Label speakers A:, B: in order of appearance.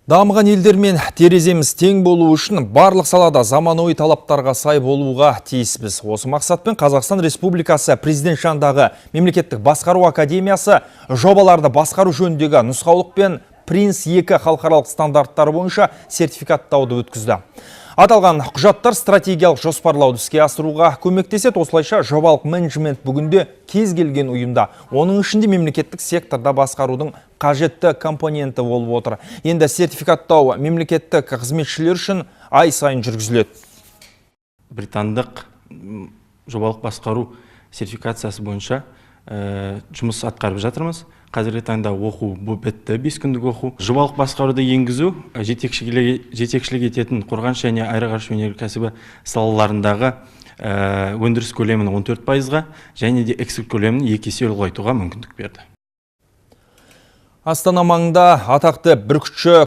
A: Дамыған елдермен тереземіз тең болу үшін барлық салада заманауи талаптарға сай болуға тиіспіз. Осы мақсатпен Қазақстан Республикасы Президент жанындағы Мемлекеттік басқару академиясы жобаларды басқару жөніндегі нұсқаулық пен Принц 2 халықаралық стандарттары бойынша сертификаттауды өткізді. Аталған құжаттар стратегиялық жоспарлауды іске асыруға көмектеседі. Осылайша, жобалық менеджмент бүгінде кез келген ұйымда, оның ішінде мемлекеттік секторда басқарудың қажетті компоненті болып отыр. Енді сертификаттау мемлекеттік қызметшілер үшін ай сайын жүргізіледі.
B: Британдық жобалық басқару сертификациясы бойынша жұмыс атқарып жатырмыз. Қазіргі таңда оқу бітті, 5 күндік оқу. Жобалық басқаруды енгізу жетекшілік ететін қорғаныс және аэроғарыш өнеркәсібі салаларындағы өндіріс көлемін 14%-ға және де экспорт көлемін 2 есе ұлғайтуға мүмкіндік берді.
A: Астана маңында атақты бүркітші